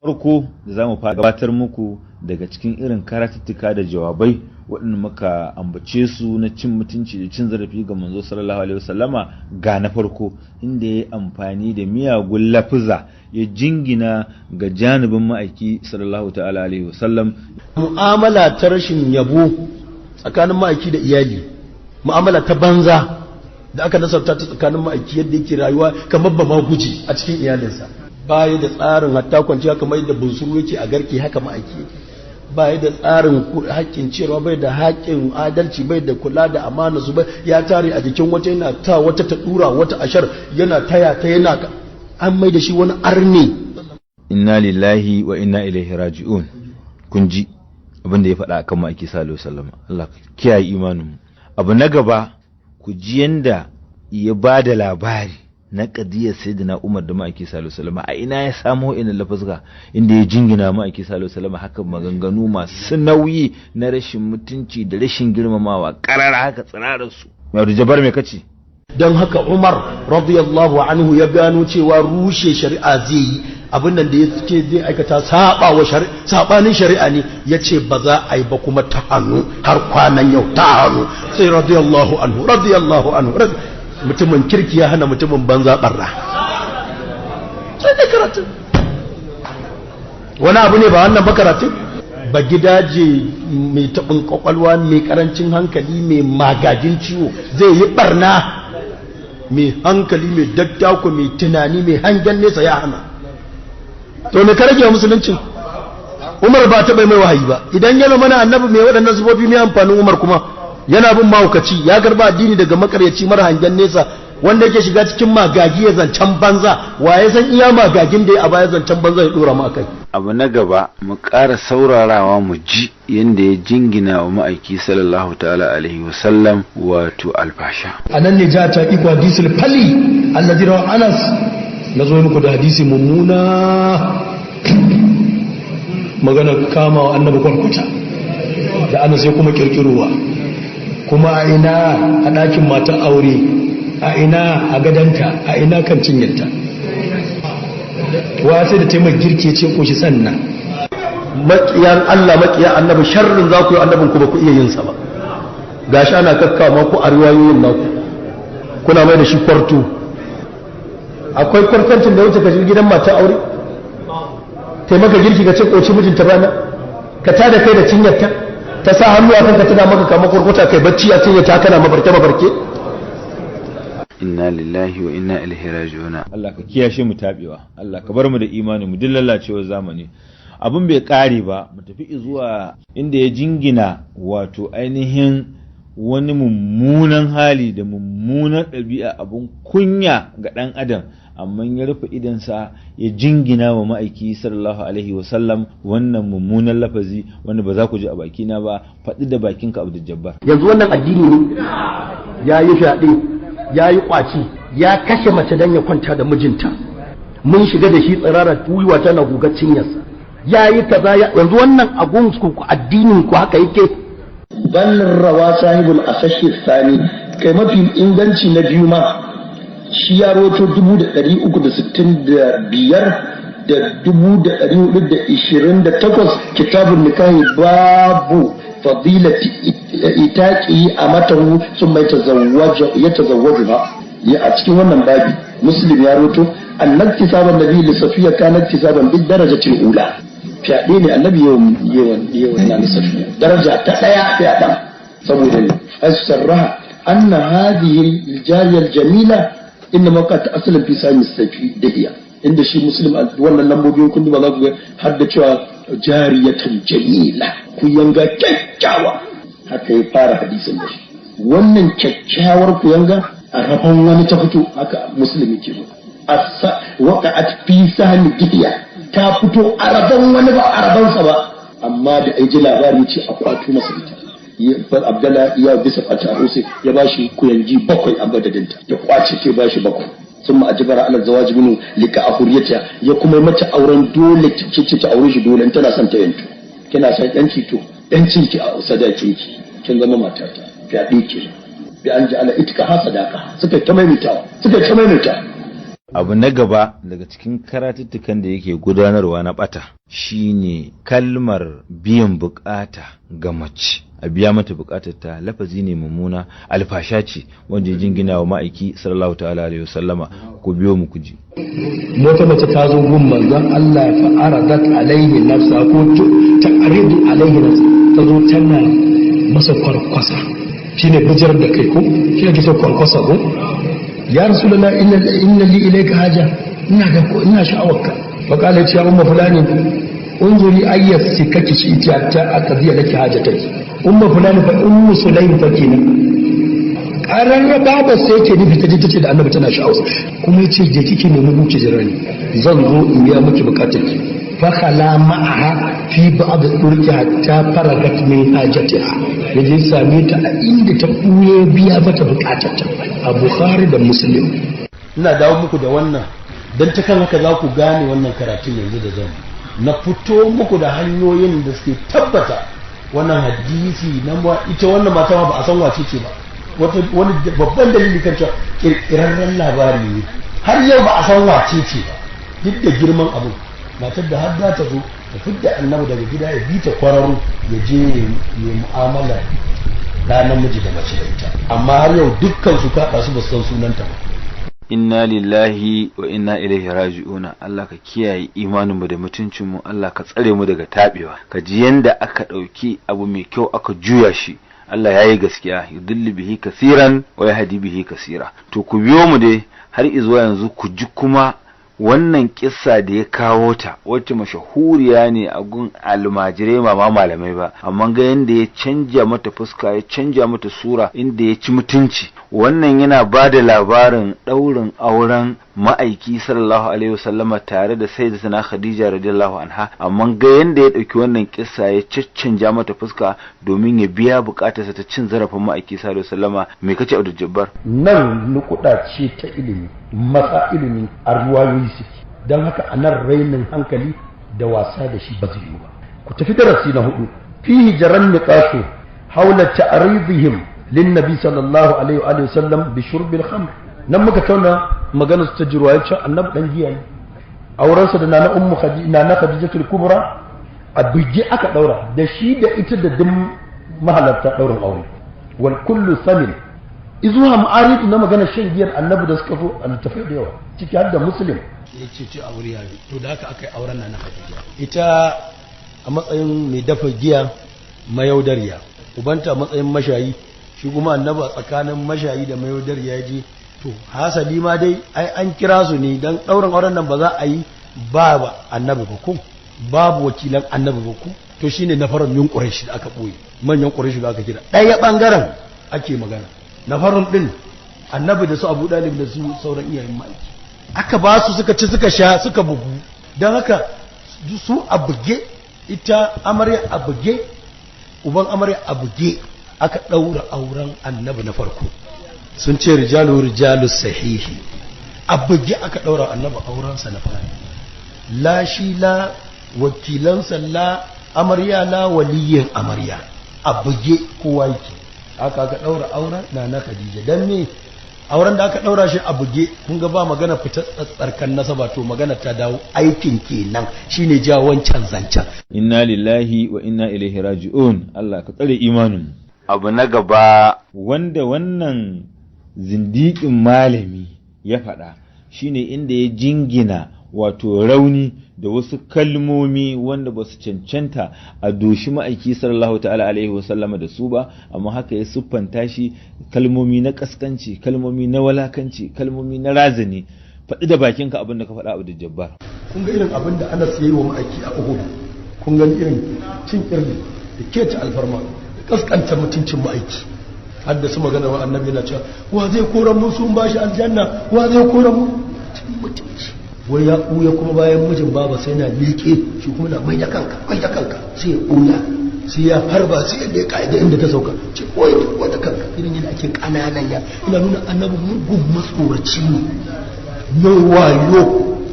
Farko da za mu fara gabatar muku daga cikin irin karatuttuka da jawabai waɗanda muka ambace su na cin mutunci da cin zarafi ga manzo sallallahu alaihi wasallama, ga na farko inda ya amfani da miyagun lafuza ya jingina ga janibin ma'aiki sallallahu ta'ala alaihi wasallam. Mu'amala ta rashin yabo tsakanin ma'aiki da iyali, mu'amala ta banza da aka nasarta ta tsakanin ma'aiki, yadda yake rayuwa kamar ba ma guji a cikin iyalinsa, baya da tsarin hatta kwanciya kamar yadda bunsuru yake a garke, haka ma'aiki yake. Bai da tsarin haƙƙin ciyarwa, bai da haƙƙin adalci, bai da kula da amana su, bai ya tare a jikin wata, yana ta wata ta dura wata ashar, yana taya ta, yana an mai da shi wani arne. Inna lillahi wa inna ilaihi raji'un. Kun ji abin da ya faɗa akan ma'aiki sallallahu alaihi wasallam. Allah kiyaye imanin mu. Abu na gaba, ku ji yanda ya ba da labari na kadiyar sayyidina Umar da ma'aiki sallallahu alaihi wasallam. A ina ya samo ina lafazga inda ya jingina ma'aiki sallallahu alaihi wasallam haka maganganu masu nauyi na rashin mutunci da rashin girmamawa karara haka tsirarar su? Mai Jabar, me kace? Don haka Umar radiyallahu anhu ya gano cewa rushe shari'a zai yi, abin nan da yake zai aikata saba wa shari'a, sabanin shari'a ne. Yace ba za a yi ba, kuma ta hannu har kwanan yau ta hannu. Sai radiyallahu anhu, radiyallahu anhu, mutumin kirki ya hana mutumin banza barra. Sai da karatu wani abu ne ba wannan ba, karatu ba gidaje mai taɓin kwakwalwa, mai karancin hankali, mai magagin ciwo zai yi barna. Mai hankali, mai dattako, mai tunani, mai hangen nesa ya hana. To me ka rage wa musuluncin? Umar ba taɓa mai wahayi ba. Idan yana mana annabi mai waɗannan sifofi, mai amfanin Umar? Kuma yana bin mahaukaci, ya karba addini daga makaryaci mara hangen nesa wanda yake shiga cikin magagi ya zancen banza. Wa ya san iya magagin da ya a baya zancen banza ya dora mu akai? Abu na gaba, mu ƙara saurarawa mu ji yadda ya jingina wa ma'aiki sallallahu ta'ala alaihi wasallam wato alfasha. A nan ne ja ta iko hadisul fali allazi rawa Anas. Na zo muku da hadisi mummuna, magana kama wa annabi kwarkwata da Anas ya kuma kirkirowa. Kuma a ina? A ɗakin matan aure. A ina? A gadanta. A ina? Kan cinyarta. Wa sai da taimaka girki ce koshi sannan. Makiyan Allah, makiyan annabi, sharrin za ku yi annabin ku ba ku iya yin sa ba. Gashi ana kakkama ku a riwayoyin naku, kuna mai da shi kwarto. Akwai kwartancin da wuce ka shiga gidan mata aure, taimaka girki, ka ce koci, mijinta bana ka tada kai da cinyarta, ta sa hannu a kanka tana maka kama kurkuta, kai bacci a cinyarta kana mafarke mafarke? Inna lillahi wa inna ilaihi raji'un. Allah ka kiyashe mu tabewa, Allah ka bar mu da imani mu duk lalacewar zamani. Abin bai kare ba, mu tafi zuwa inda ya jingina wato ainihin wani mummunan hali da mummunan ɗabi'a, abun kunya ga ɗan adam, amma ya rufe idansa ya jingina wa ma'aiki sallallahu alaihi wasallam wannan mummunan lafazi wanda ba za ku ji a bakina ba. Faɗi da bakinka, Abdul Jabbar. Yanzu wannan addini ne? Ya yi fyaɗe, ya yi ƙwaci, ya kashe mace don ya kwanta da mijinta. Mun shiga da shi tsirara, gwiwa tana gugar cinyarsa. Ya yi kaza. Yanzu wannan abun ku addinin ku haka yake? Bal rawa sahibul asashi sani, kai mafi inganci na biyu ma shi ya roto 365 da 428, kitabun nikahi, babu fadilati itaqi amatahu summa yatazawwaju ha. Ya a cikin wannan babi Muslim ya roto annan tisaban nabi li Safiya kana tisaban bid darajatil ula. Fyaɗe ne annabi yawan yawan yawan na Safiya, daraja ta ɗaya fyaɗen, saboda ne as-sarraha anna hadhihi al-jariya al-jamila inna waqat aslan fi sami safi dahiya. Inda shi Muslim wannan lambobin kun ba za ku ga har da cewa jariyatan jamila, ku yanga kyakkyawa, haka ya fara hadisin da shi. Wannan kyakkyawar kuyanga a rabon wani ta fito, haka Muslim yake ba. Waqa'at fi sahmi dihiya, ta fito a rabon wani ba a rabonsa ba, amma da ai ji labari ce a kwato masa ita. Abdallah ya bisa fata Rusi ya bashi kuyangi bakwai a madadinta, ya kwace ke bashi bakwai. Sun ma'ajibara ala zawaji minu lika a huriyata, ya kuma mata auren dole, ce ta aure shi dole in tana son ta yanto. Kina son yanci, to yancin ki a sadakin ki, kin zama matata. Fyaɗe ke bi an ji ala itika ha sadaka, suka ta maimaitawa, suka ta maimaita. Abu na gaba daga cikin karatuttukan da yake gudanarwa na bata shine kalmar biyan bukata ga mace, a biya mata bukatar ta, lafazi ne mummuna, alfasha ce wanda ya jingina wa ma'aiki sallallahu ta'ala alaihi wasallama. Ku biyo mu ku ji. Wata mace ta zo gun manzon Allah fa aradat alaihi nafsa ko ta'ridu alaihi nafsa, ta zo tana masa kwarkwasa, shine bijar da kai ko shine kike kwarkwasa ko, ya rasulullah inna li ilayka haja, ina da ko ina sha'awarka. Fa qala ya umma fulani unzuri ayyat sikaki shi ita ta aqdiya laki hajataki. Umma fulani fa ummu sulaim fa kenan kararra babar sai yake nufi, ta je tace da annabi tana sha'awa, kuma yace je kike nemi buki jirani, zan zo in biya miki bukatarki. Fa khala ma'aha fi ba'd turki hatta faragat min hajatiha, yaje same ta a inda ta buye biya mata bukatarta. A Bukhari da Muslim. Ina dawo muku da wannan dan ta kan haka za ku gane wannan karatun yanzu da zan na fito muku da hanyoyin da suke tabbata wannan hadisi na ita wannan mata ma ba a san wace ce ba. Wani babban dalili kan cewa kirkirarren labari ne, har yau ba a san wace ce ba duk da girman abu. Matar da har za ta zo ta fidda annabi daga gida ya bi ta kwararo ya je ya mu'amala da namiji da mace da ita, amma har yau dukkan su kaɗa su ba su san sunanta ba. Inna lillahi wa inna ilaihi raji'una. Allah ka kiyaye imaninmu da mutuncinmu, Allah ka tsare mu daga tabewa. Ka ji yanda aka ɗauki abu mai kyau aka juya shi. Allah ya yi gaskiya, yudillu bihi kasiran wa yahdi bihi kasira. To ku biyo mu dai har izuwa yanzu ku ji kuma wannan kissa da ya kawo ta, wacce mashahuriya ne a gun almajirai ba ma malamai ba, amma ga yanda ya canja mata fuska, ya canja mata sura, inda ya ci mutunci. Wannan yana ba da labarin ɗaurin auren ma'aiki sallallahu alaihi wasallama tare da sayyidatuna Khadija radiyallahu anha, amma ga yanda ya ɗauki wannan kissa ya caccanja mata fuska domin ya biya bukatarsa ta cin zarafin ma'aiki sallallahu alaihi wasallama. Me kace Abdul Jabbar? Nan nukuda ce ta ilimi, matsa ilimi a ruwayoyi suke, don haka a nan rainin hankali da wasa da shi ba zai yi ba. Ku tafi darasi na 4, fihi jaran niqashu haula ta'ridihim lin nabi sallallahu alaihi wa sallam bi shurbil khamr. Nan muka tauna maganar su ta jirwa ya ce annabi dan giya ne. Aurensa da nana ummu khadija, nana khadijatul kubra, a buge aka daura da shi da ita da duk mahalarta daurin aure. Wal kullu samin izuwa ma'arid na maganar shan giyar annabi da suka zo a littafai da yawa, ciki har da Muslim. Ya ce ce aure ya yi, to da haka aka yi auren nana khadija. Ita a matsayin mai dafa giya mayaudariya, ubanta a matsayin mashayi, shi kuma annabi a tsakanin mashayi da mayaudariya je. To hasali ma dai ai an kira su ne dan daurin auren nan ba za a yi ba annabi ba ko babu wakilan annabi ba ko. To shine na farin min Quraish da aka boye, manyan Quraish da aka kira. Ɗaya bangaren ake magana na farin din annabi da su Abu Dalib da su sauran iyayen ma'aiki aka ba su suka ci suka sha suka bugu. Dan haka su a buge, ita amarya a buge, uban amarya a buge, aka daura auren annabi na farko. Sun ce rijalu rijalu sahihi, a buge aka daura annabi aurensa na fari. La shi la wakilansa la amarya la waliyin amarya, a buge kowa yake. Aka daura auren nana Khadija. Dan me auren da aka daura shi a buge? Kun ga ba magana fitar tsarkan nasaba, to magana ta dawo aikin kenan, shine ja wancan zancen. Inna lillahi wa inna ilaihi raji'un. Allah ka tsare imanin. Abu na gaba wanda wannan zindiƙin malami ya faɗa shine inda ya jingina wato rauni da wasu kalmomi wanda ba su cancanta a doshi ma'aiki sallallahu ta'ala alaihi wasallama da su ba, amma haka ya siffanta shi, kalmomi na kaskanci, kalmomi na walakanci, kalmomi na razani. Faɗi da bakinka abin da ka faɗa, Abdul Jabbar. Kun ga irin abin da Anas ya yi wa ma'aiki a Uhud, kun ga irin cin kirli da keta alfarma da kaskanta mutuncin ma'aiki. Har da su magana wa annabi na cewa wa zai kora mu sun bashi aljanna, wa zai kora mu cin mutunci. Wai ya ɓuya kuma bayan mijin baba sai na liƙe shi kuma na mai da kanka, mai da kanka, sai ya ɓuya, sai ya harba, sai ya leƙa da inda ta sauka, ce ɓoye ɓoye da kanka. Irin yadda ake ƙananan ya ina nuna annabi mugun matsoraci ne mai wayo,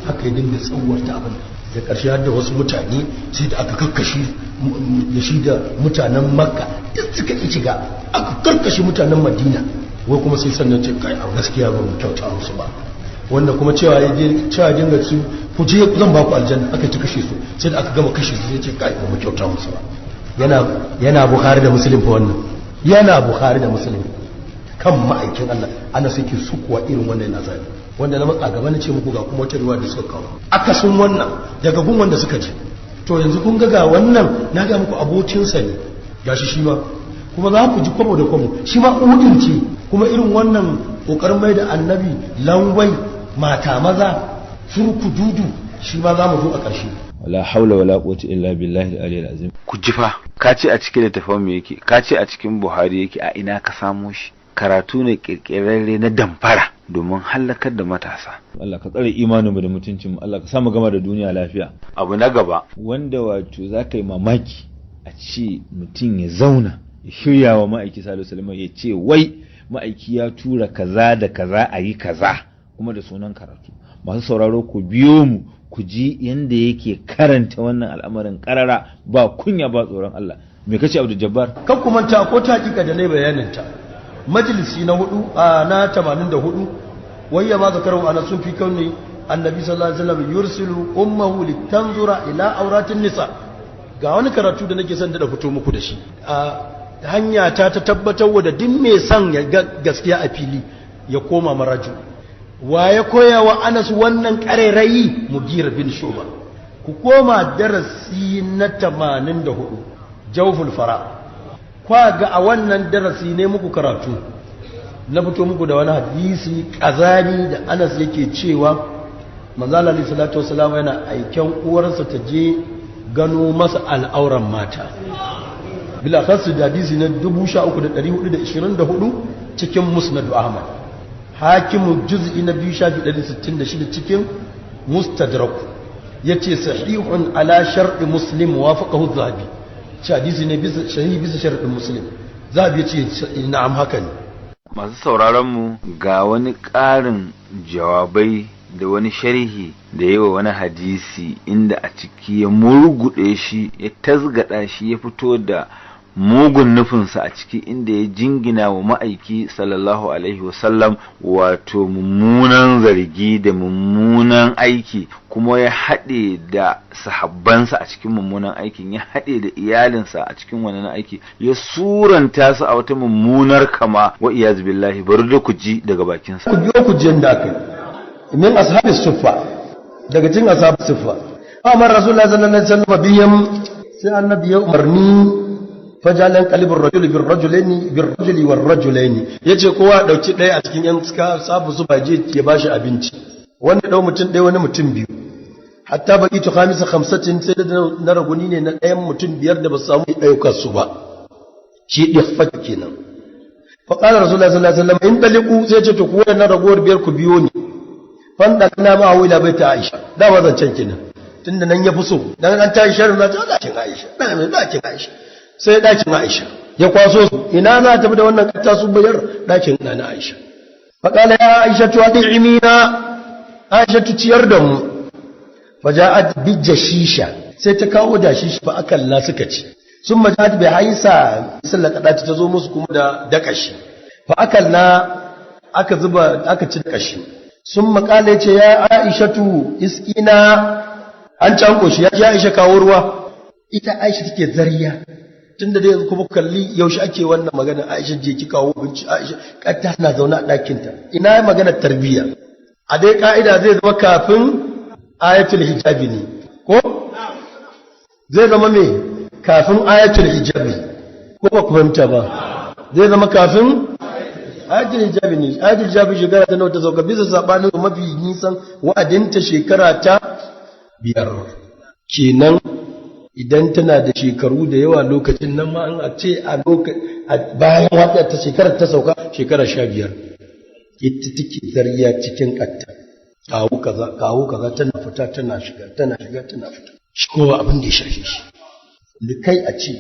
haka ya dinga tsawarta abin. Da ƙarshe har da wasu mutane sai da aka karkashe da shi da mutanen Makka duk suka ƙi shiga, aka karkashe mutanen Madina. Wai kuma sai sannan ce kai a gaskiya ba mu kyauta musu ba. Wanda kuma cewa ya je cewa dinga su ku je zan ba ku aljanna, aka ci kashe su, sai da aka gama kashe su sai ce kai ba mu kyauta musu ba. Yana Bukhari da Muslim fa wannan, yana Bukhari da Muslim kan ma'aikin Allah. Ana suke sukuwa irin wannan yana zabi wanda na matsa gaba na ce muku ga kuma wata riwaya da suka kawo akasin wannan daga gun wanda suka ji. To yanzu kun ga wannan na ga muku abokinsa ne gashi shi ma, kuma za ku ji kwabo da kwabo shi ma udin ce, kuma irin wannan kokarin mai da annabi langwai mata maza surku dudu shi ma za mu zo a ƙarshe. Wala haula wala quwwata illa billahi al-aliyyil azim. Ku ji fa, ka ce a cikin littafin mu yake, ka ce a cikin Buhari yake, a ina ka samo shi? Karatu ne kirkirarre na damfara domin hallakar da matasa. Allah ka tsare imaninmu da mutuncinmu, Allah ka samu gama da duniya lafiya. Abu na gaba wanda wato za ka yi mamaki a ce mutum ya zauna ya shirya wa ma'aiki sallallahu alaihi wasallam ya ce wai ma'aiki ya tura kaza da kaza a yi kaza kuma da sunan karatu. Masu sauraro ku biyo mu ku ji yanda yake karanta wannan al'amarin karara ba kunya ba tsoron Allah. Me kace Abdul Jabbar? Kan ku manta ko ta hakika da nayi bayanin ta. Majalisi na hudu na 84 wayya ma zakaru ana sun fi kauni annabi sallallahu alaihi wasallam yursilu ummuhu litanzura ila auratin nisa. Ga wani karatu da nake son da fito muku da shi. A hanya ta tabbatar da duk mai son ya gaskiya a fili ya koma maraju. Wa ya koya wa Anas wannan ƙarairayi? Mugira bin Shuba. Ku koma darasi na 84 Jawful Fara. Kwa ga a wannan darasi ne muku karatu na fito muku da wani hadisi kazani da Anas yake cewa manzo Allah alaihi salatu wasallam yana aiken uwarsa ta je gano masa al'auran mata. Bila khasu da hadisi na 13424 cikin Musnad Ahmad. Hakimu juz'i na 2 shafi 166 cikin Mustadrak yace sahihun ala shar'i Muslim wafaqahu Zahabi. Shi hadisi ne bisa sahihi bisa shar'in Muslim. Zahabi yace na'am haka ne. Masu sauraron mu ga wani ƙarin jawabai da wani sharhi da yawa wani hadisi inda a ciki ya murgude shi ya tasgada shi ya fito da mugun nufinsa a ciki inda ya jingina wa ma'aiki sallallahu alaihi wasallam wato mummunan zargi da mummunan aiki, kuma ya haɗe da sahabbansa a cikin mummunan aikin, ya haɗe da iyalinsa a cikin wannan aiki, ya suranta su a wata mummunar kama wa iyaz billahi. Bari da ku ji daga bakinsa. Ku biyo ku ji yanda aka yi min ashabis suffa, daga cikin ashabis suffa amma rasulullahi sallallahu alaihi wasallam biyam sai annabi ya umarni fajalan qalibur rajuli bir rajulaini bir rajuli war rajulaini, yace kowa dauki ɗaya a cikin yan sabu su baje ya bashi abinci, wanda dau mutum ɗaya wani mutum biyu, hatta baki tu khamisa khamsatin, sai da na raguni ne na ɗayan mutum biyar da ba su samu ɗaukar su ba, shi ɗiffat kenan. Fa qala rasulullahi sallallahu alaihi wasallam in taliqu, sai ce to ku wannan ragowar biyar ku biyo ni. Fanda kana ma ila baita Aisha, da wazan kenan tunda nan ya fi so, dan an tashi sharri za ta dakin Aisha, dan dakin Aisha, sai ɗakin Aisha ya kwaso su, ina za ta bi da wannan kata su bayar ɗakin nana Aisha. Faƙala ya Aisha tuwa ɗi'imina, Aisha tu ciyar da mu. Faja'at bi jashisha, sai ta kawo dashishi fa akalla suka ci. Sun maja'at bi haisa sallaka ta zo musu kuma da dakashi. Fa akalla aka zuba aka ci dakashi. Sun maƙala ce ya Aisha tu iskina, an ci an ƙoshi, ya ce Aisha kawo ruwa. Ita Aisha take zariya. Tunda dai yanzu kuma kalli yaushe ake wannan magana Aisha je ki kawo abinci, Aisha katta tana zaune a ɗakin ta, ina magana tarbiyya? A dai ka'ida zai zama kafin ayatul hijabi ne ko zai zama me kafin ayatul hijabi, ko ba ku fahimta ba? Zai zama kafin ayatul hijabi ne. Ayatul hijabi shekara ta nawa ta sauka? Bisa sabanin mafi nisan wa'adinta shekara ta 5 kenan. Idan tana da shekaru da yawa lokacin nan ma an a ce a bayan wata ta shekarar ta sauka shekara 15, ita take zariya cikin katta, kawo kaza kawo kaza, tana fita tana shiga tana shiga tana fita, shi kowa abin da ya shafe shi. Da kai a ce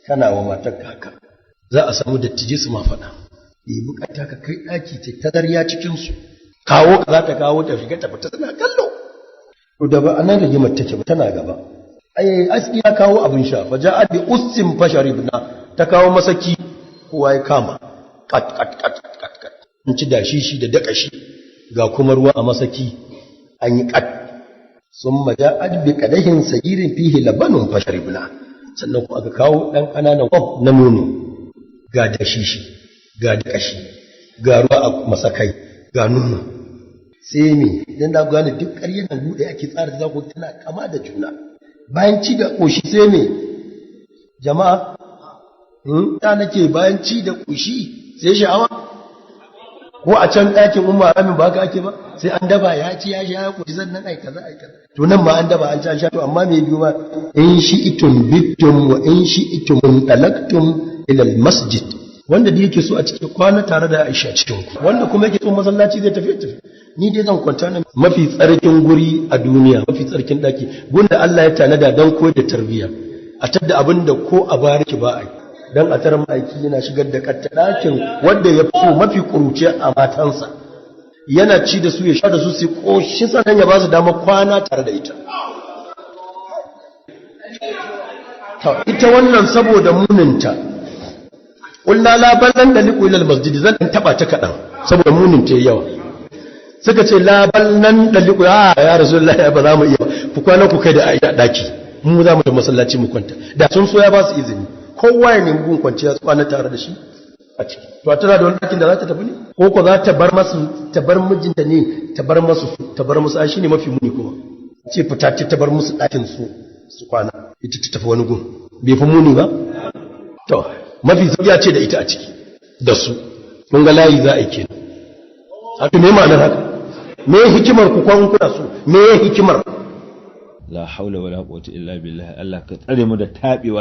kana wa matar haka, za a samu dattijai su ma faɗa, ɗebi katta ka kai ɗaki ta ta zariya cikin su, kawo kaza ta kawo ta shiga ta fita tana kallo. To da ba anan rigimar take ba, tana gaba. Ai aski ya kawo abin sha, fa ja'a bi ussin fasharibna, ta kawo masaki, kowa ya kama kat kat kat kat kat, in ci dashi shi da dakashi. Ga kuma ruwa a masaki an yi kat. Summa ja'at bi qadahin sagirin fihi labanun fasharibna. Sannan kuma aka kawo dan kananan kwaf na nono, ga dashishi, ga dakashi, ga ruwa a masakai, ga nono. Sai me idan da gane duk ƙaryar nan buɗe ake tsara za ku tana kama da juna. Bayan ci da ƙoshi sai me jama'a? Ta nake bayan ci da ƙoshi sai sha'awa. Ko a can ɗakin Umma Amin ba haka ake ba, sai an daba ya ci ya sha ya ƙoshi sannan ai kaza ai kaza. To nan ma an daba an ci an sha, to amma me biyu ba? In shi itum bittum wa in shi itum talaktum ila al masjid. Wanda da yake so a cikin kwana tare da Aisha cikin ku, wanda kuma yake so masallaci zai tafi tafi. Ni dai zan kwanta nan. Mafi tsarkin guri a duniya, mafi tsarkin daki, gunda Allah ya tanada dan koyar da tarbiyya, a tadda abin da ko a bariki ba a yi. Dan a tarar aiki yana shigar da katta dakin wanda ya fi mafi kuruciya a matansa, yana ci da su ya sha da su su koshi, sannan ya ba su dama kwana tare da ita. Ita wannan saboda muninta, ƙulla labalan da liƙo ilal masjidi, zan taɓa ta kaɗan saboda muninta ya yawa. Suka ce labalan da liƙo, ya Rasulullahi ba za mu iya, ku kwana ku kai da Aisha ɗaki, mu za mu da masallaci mu kwanta. Da sun so ya ba su izini, kowa ya nemi gun kwanciya su kwana tare da shi a ciki. To tana da wani ɗakin da za ta tafi ne? Ko ko za ta bar masu, ta bar mijinta ne, ta bar masu, ta bar musu, ai shine mafi muni kuma. Ce fita ce ta bar musu ɗakin su su kwana, ita ta tafi wani gun. Bai fi muni ba? To mafi sauki a ce da ita a ciki da su. Kun ga layi za a yi kenan. Haka me ma'anar haka? Me hikimar ku kwan kuna so? Me hikimar? La haula wala quwwata illa billah. Allah ka tsare mu da tabewa.